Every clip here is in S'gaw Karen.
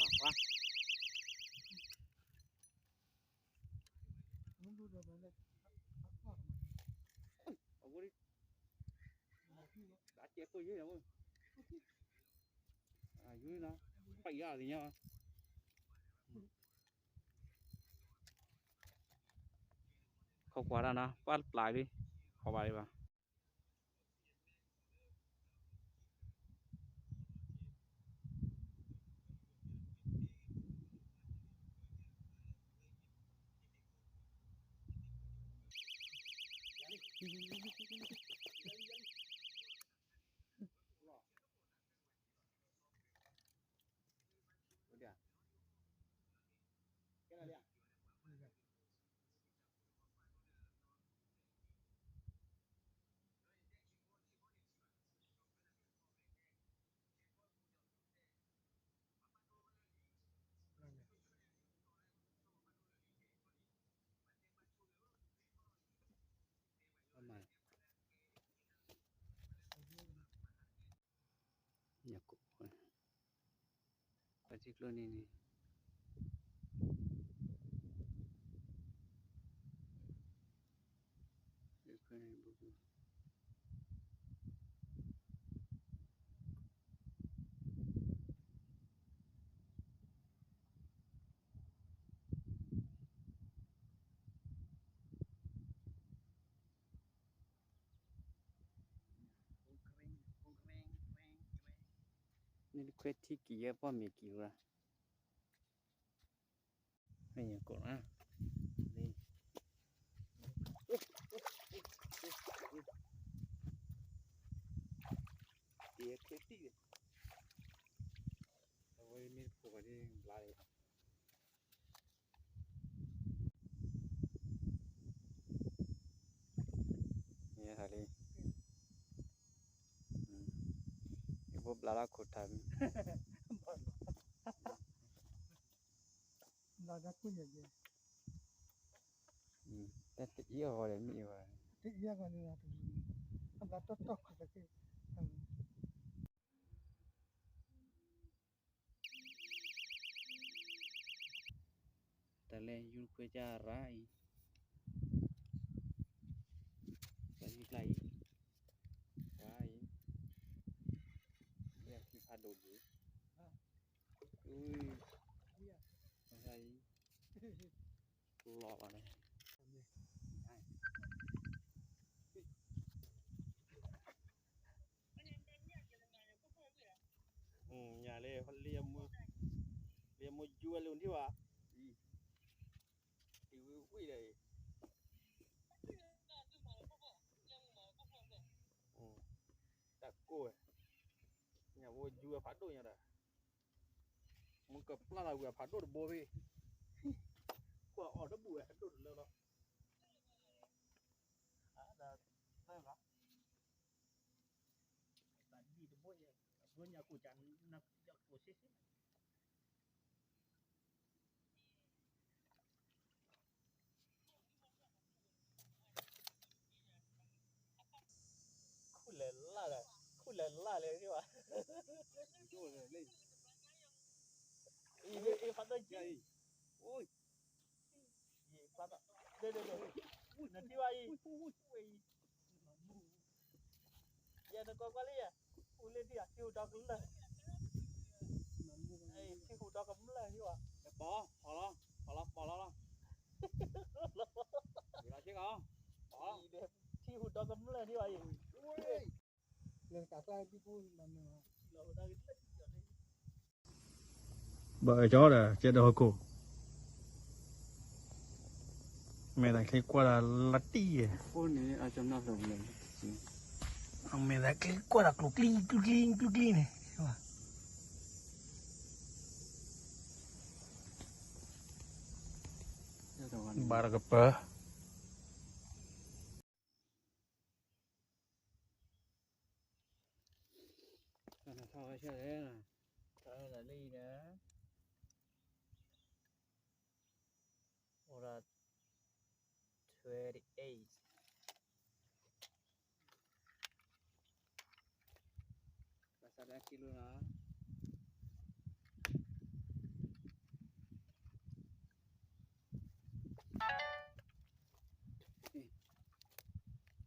ပှၤ အဝဲ အကဲခိၣ်ယဲၢ်လီၤ, အယုနီၤ, ပၢ်ယါလံညါ, ခိၣ်ကွၢ်တၢ်နီၤ, ပၢ်ပျၢ်လံ, ခိၣ်ဘၣ်လံဘၣ်. ညၣ်ကိၣ်, ပှၤထံကျိန့ၣ်န့ၣ်, န့ၣ်တခွဲထံက့ၤယဲၢ်ပီၢ်မ့ၢ်က့ၤဝဲ, မ့ၢ်ယကိးလီၤ, တခွဲထံ, အဝဲမ့ၢ်တဖိးဘၣ်ဒ်ဘျါလံ ယဲၢ်လံ, ယဖိဘျါလၢခိၣ်ထးမံၤ, ဘျါလၢခိၣ်ယဲၢ်ယဲၢ်, တၢ်တအံၤအဂီၢ်ဒီးမ့ၢ်အံၤဘၣ်, တအံၤအဂီၢ်န့ၣ်, အဘျါတီၢ်တီၢ်ခိၣ်တက့ၢ်. တၢ်လဲၤယူၤခွဲးကၢ်ရၣ်အံၤ, တၢ်ယူၤကျါအံၤ, ရၣ်အံၤ, လၢခံဖးဒိၣ်ဒံး, အံၤ, လီၤဘၣ်န့ၣ်. ညါလၢ လၢမိၢ်ယူၤဝဲလၢထံဘၣ်, အံၤ, တံၤဝံၤဝံၤဒီးအံၤ, တၢ်ကိၢ်ဝဲ, ညၣ်ဝဲယူၤဝဲဖးဒိၣ်ညါဒီး, မ့ၢ်ကပျၢ်လီၤဝံၤအဖးဒိၣ်တဘိဖဲ, ကွၢ်အီၣ်တဘူၣ်ဝဲအဒိၣ်တလၢလီၤ. တၢ်သၢဂၤ, တၢ်ဒံၣ်တဘိယဲ, အဘိညါကိၣ်ကနၢ်ကိၣ်ဆ့ဆ့ ခူၣ်လဲၤလၢ်ဒီး, ခူၣ်လဲၤလၢ်လဲၣ်ဒံးဘၣ်, အံၤဖးဒိၣ်ကံ, အံၤဖးဒိၣ်, နထံၣ်ဘၣ်အံၤ, ဝဲအံၤ, ယဲနကွၢ်ကွၢ်လံယဲ, အိၣ်လၢထံၣ်အထံဟူးဒီကလၢာ်, ထံဟူးဒီကမျၢၢ်ဒံးဘၣ်, ပီၤလီၤ, ပီၤလီၤ, ပီၤလီၤလီၤ, ထံဟူးဒီကမျၢၢ်ဒံးဘၣ်အံၤ, ဘၣ်အၢကၠီဒီး ကဲဒီးဟီၣ်ခိၣ်, မဲာ်သးချ့ကွၢ်တၢ်လီၤတံၢ်ယဲ, မဲာ်သးချ့ကွၢ်တၢ်ကျိၤကျံ ကျိၤကျံ ကျိၤကျံန့ၣ်, ဘၣ်တကပၤ ထီၣ်ဝဲဆၢလဲၣ်, ထီၣ်ဝဲလၢအံၤဒီး, အိၣ်ဒီး twenty-eight, ဘၣ်ဆၣ်ဒီးခံလိၤနီ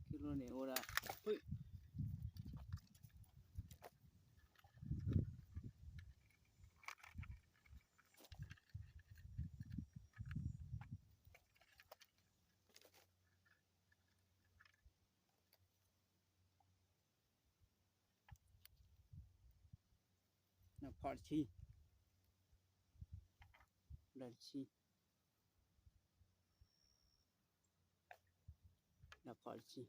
ၤ, ခံလိၤန့ၣ်အိၣ်ဒီး, နဖီၣ်တဆံ, ဘျၢတဆံ, နဖီၣ်တဆံ